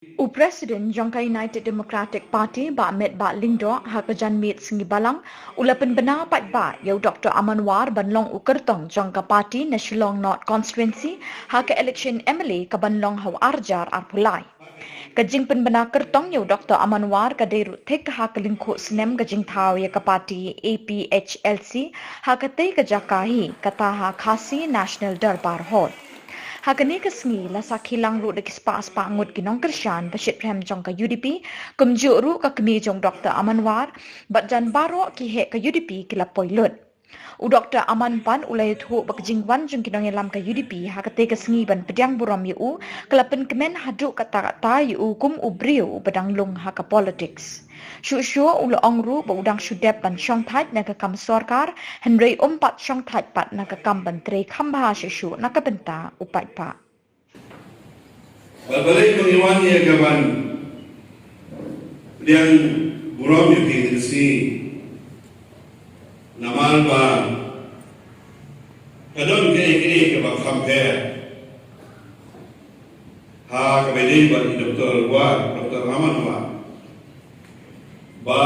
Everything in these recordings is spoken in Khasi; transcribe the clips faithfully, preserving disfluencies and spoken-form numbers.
U President jong ka United Democratic Party, Bah Metbah Lyngdoh, ha ka janmiet sngi Balang, u la pynbna paidbah ïa u Doktor Aman War ban long u kyrtong jong ka party na Shillong North Constituency ha ka election M L A ka ban long ha u arhajar arphew lai. Ka jingpynbna kyrtong ïa u Doktor Aman War ka dei ruh thik ha ka lyngkhuh snem ka jingthaw ïa ka party A P H L C ha katei ka jaka hi, kata ha Khasi National Durbar Hall. Ha kane ka sngi la sakhi lang ruh da ki spah spah ngut ki nongkyrshan ba shitrhem jong ka U D P, kumjuh ruh ka kmie jong Doktor Aman War, bad jan baroh ki heh ka U D P ki la poi lut. U Doktor Aman War u la ïathuh ba ka jingwan jong ki nongïalam ka U D P ha katei ka sngi ban pdiang burom ïa u ka la pynkmen haduh katta katta ïa u kum u briew uba dang lung ha ka politics. Shuh shuh u la ong ruh ba u dang shu dep ban shongthait na ka kam sorkar, hynrei um pat shongthait pat na ka kam ban trei kham bha shuh shuh na ka bynta u paidbah. Bad balei ba ngi wan ïa ka ban pdiang burom ïa phi kane ka sngi? Namar ba ka don kaei kaei kaba kham pher ha kaba ïadei bad i Doktor War, Doktor Aman War, ba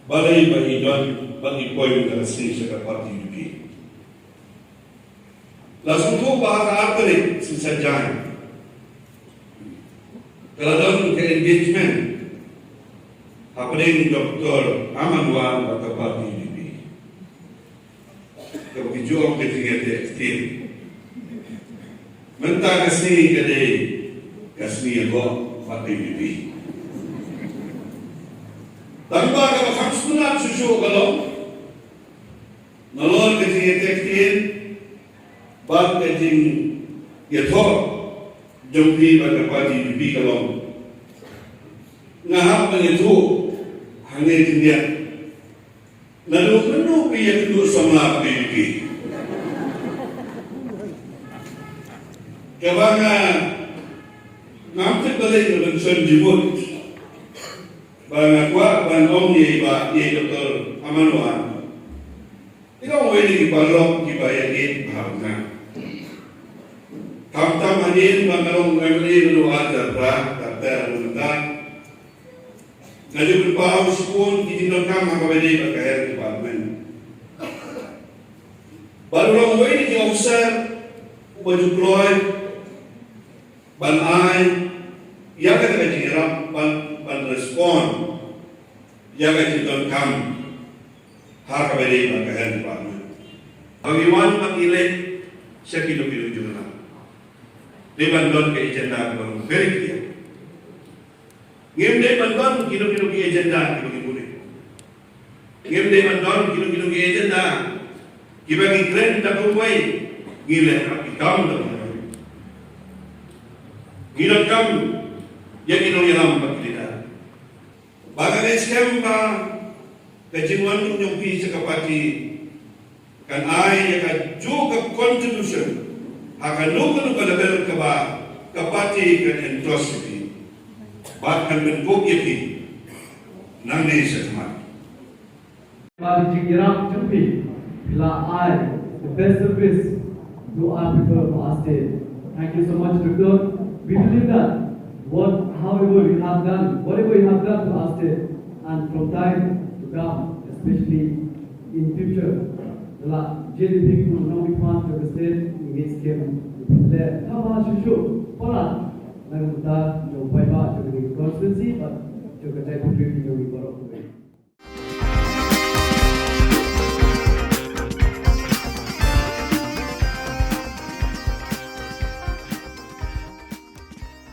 balei ba i don, ba i poi mynta ka sngi sha ka party U D P. La sngewthuh ba ha ka ar tarik Sngi Saitjaiñ ka la don ka engagement hapdeng Doktor Aman War bad ka party U D P, kaba ki ju ong ka jingïateh ktien. Mynta ka sngi ka dei ka sngi ïagoh bad ka U D P. Tangba kaba kham sngewtynnat shuh shuh ka long, nalor ka jingïateh ktien bad ka jingïathoh jong phi bad ka party U D P ka long, nga hap ban ïathuh hangne khyndiat, naduh mynno phi ïakynduh samla bad ka U D P? Kaba nga ngam tip balei nga ban shon jingmut, ba nga kwah ban ong ïa i Bah, ïa i Doktor Aman War. Ki long uwei na ki paralok kiba ïa ïeit bha bha. Khamtam hadien ba nga long M L A naduh arhajar phra, ter ter haduh mynta, nga ju pynpaw shibun ki jingdonkam ha kaba ïadei bad ka Health Department. Bad u long uwei na ki officer uba ju kloi ban ai ïa kata ka jingïarap, ban, ban respond ïa ka jingdonkam ha kaba ïadei bad ka Health Department. Ba ngi wan, ba ngi leit sha kino kino ki jylla, dei ban don ka agenda kaba long very clear. Ngim dei ban don kino kino ki agenda kiba ngi pule. Ngim dei ban don kino kino ki agenda kiba ngi kren da kumwei, ngi leh hap ki kam da kumwei. Ngi donkam ïa ki nongïalam bad ki leader. Ba ka ngeit skhem ba ka jingwan jong phi sha ka party kan ai ïa kajuh ka contribution ha kano kano ka level kaba ka party kan entrust ïa phi bad kan pynkup ïa phi nangne shakhmat. Ba ka jingïarap jong phi, phi la ai the best service to our people of our state. Thank you so much, Doctor. We believe that what, however you have done, whatever you have done to our state, and from time to come, especially in future, la jong phi kum u nongmihkhmat jong ka state, ngi ngeit skhem ba phin leh kaba shuh shuh palat na ka bynta jong u paidbah jong ka constituency bad jong ka jaitbynriew.